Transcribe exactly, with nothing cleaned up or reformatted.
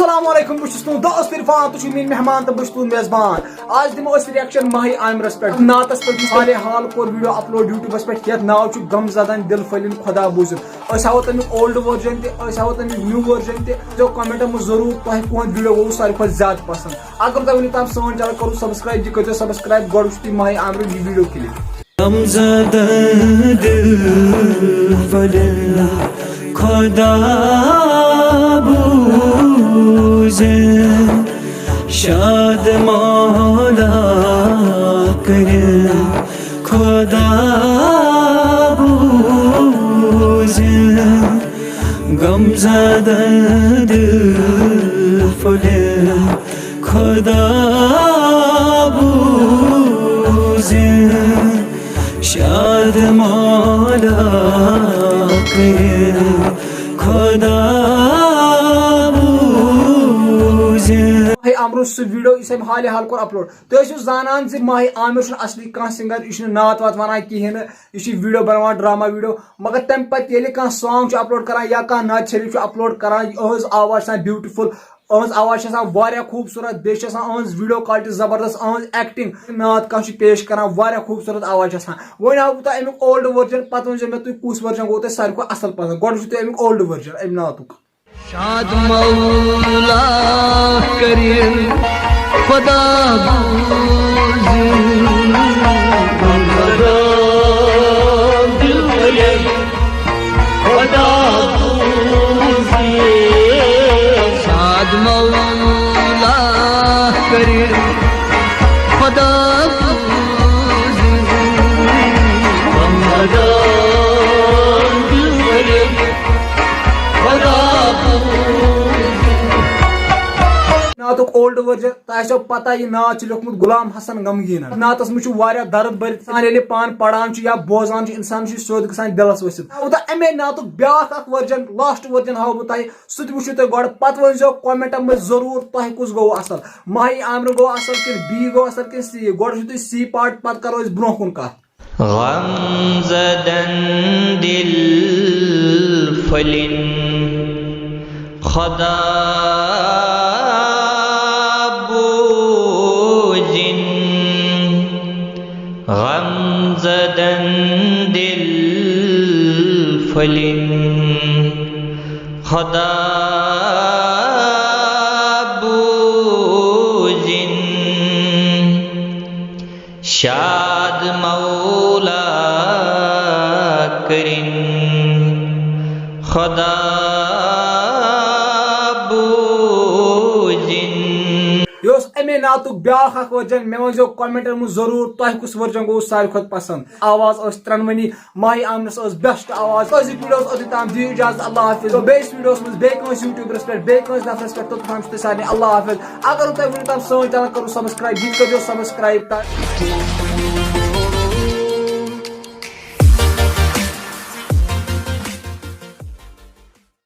السلام علیکم، بہٕ چھُس تُہُنٛد دوست عرفان، تُہۍ چھِو میٲنۍ مہمان تہٕ بہٕ چھُس تُہُنٛد میزبان۔ آز دِمو أسۍ reaction ماہی عامرس پٮ۪ٹھ۔ نعتس پٮ۪ٹھ یُس حالے حال کوٚر video upload YouTubeس پٮ۪ٹھ، یتھ ناو چھُ غم زدن دل پھٔلِن خدا بوٗزِن۔ أسۍ ہاوو تمیُک old version تہِ، أسۍ ہاوو تمیُک new version تہِ۔ تُہۍ کٔرۍزیو commentن منٛز ضروٗر تۄہہِ کُہُنٛد video گوٚوُ ساروی کھۄتہٕ زیادٕ پسنٛد۔ اگر تۄہہِ وُنیُک تام سٲنۍ channel کٔرٕو subscribe، یہِ کٔرۍزیو subscribe، گۄڈٕ وٕچھِو تُہۍ ماہی عامرُن یہِ video clip۔ غم زدن دل پھٔلِن خدا بوٗزِن، شاد مولا کٔرِن خدا بوٗزِن، غم زدن دل پھٔلِن خدا بوٗزِن، شاد مولا کٔرِن خدا بوٗزِن۔ ہے عامرُن سُہ video یُس أمۍ حالے حال کوٚر upload۔ تُہۍ ٲسِو زانان زِ ماہی عامر چھُنہٕ اصلی کانٛہہ singer، یہِ چھُنہٕ نعت وات ونان کِہیٖنۍ نہٕ، یہِ چھُ video بناوان، drama video۔ مگر تمہِ پتہٕ ییٚلہِ کانٛہہ song چھُ upload کران یا کانٛہہ نعت شریف چھُ upload کران، یِہٕنٛز آواز چھِ آسان beautiful، یِہٕنٛز آواز چھِ آسان واریاہ خوٗبصوٗرت، بیٚیہِ چھِ آسان یِہٕنٛز video quality زبردست، یِہٕنٛز acting۔ نعت کانٛہہ چھُ پیش کران، واریاہ خوٗبصوٗرت آواز چھِ آسان۔ وۄنۍ ہاوٕ بہٕ تۄہہِ امیُک old version، پتہٕ ؤنۍ زیو مےٚ تُہۍ کُس version گوٚو تۄہہِ ساروی کھۄتہٕ اصل پسند۔ گۄڈٕ وٕچھِو تُہۍ امیُک old version امہِ نعتُک۔ شاد مولا کٔرِن خدا بوٗزِن، غمزدہ دل پھٔلِن خدا بوٗزِن۔ شاد مولا کٔرِن خدا بوٗزِن، غمزدہ دل پھٔلِن خدا بوٗزِن۔ نعتُک old version، تۄہہِ آسیو پتہ، یہِ نعت چھُ لیوٗکھمُت غلام حسن غمگیٖنن۔ نعتس منٛز چھُ واریاہ درد بٔرِتھ۔ انسان ییٚلہِ پانہٕ پران چھُ یا بوزان چھُ، انسان چھُ سیوٚد گژھان دِلس ؤسِتھ۔ البتہ امے نعتُک بیٛاکھ اکھ version، last version ہاوٕ بہٕ تۄہہِ، سُہ تہِ وٕچھِو تُہۍ گۄڈٕ۔ پتہٕ ؤنۍزیو commentن منٛز ضروٗر تۄہہِ کُس گوٚو اصل، ماہی عامرُن گوٚو اصل کِنہٕ B گوٚو اصل کِنہٕ C۔ گۄڈٕ وٕچھِو تُہۍ C part، پتہٕ کرو أسۍ برونٛہہ کُن کتھ۔ غم زدن دل پھٔلِن خدا بوٗزِن، غم زدن دل پھٔلِن خدا بوٗزِن۔ شاد مولا کٔرِن خدا بوٗزِن۔ یہِ اوس اَمے نعتُک بیٛاکھ اکھ version۔ مےٚ ؤنۍزیو commentن منٛز ضروٗر تۄہہِ کُس version گوٚو ساروی کھۄتہٕ پسنٛد۔ آواز ٲس ترٛٮ۪نوٕنی، ماہی عامرس ٲس best آواز۔ أزِکۍ video اوس اوٚتُے تام، دِیِو اجازت، اللہ حافظ۔ بیٚیِس video منٛز بیٚیہِ کٲنٛسہِ YouTuberس پٮ۪ٹھ، بیٚیہِ کٲنٛسہِ نفرس پٮ۪ٹھ، توٚتام چھُ تۄہہِ سارنٕے اللہ حافظ۔ اگر نہٕ تۄہہِ وُنیُک تام سٲنۍ channel کٔرٕو subscribe، یہِ تہِ کٔرۍزیو subscribe۔ تہٕ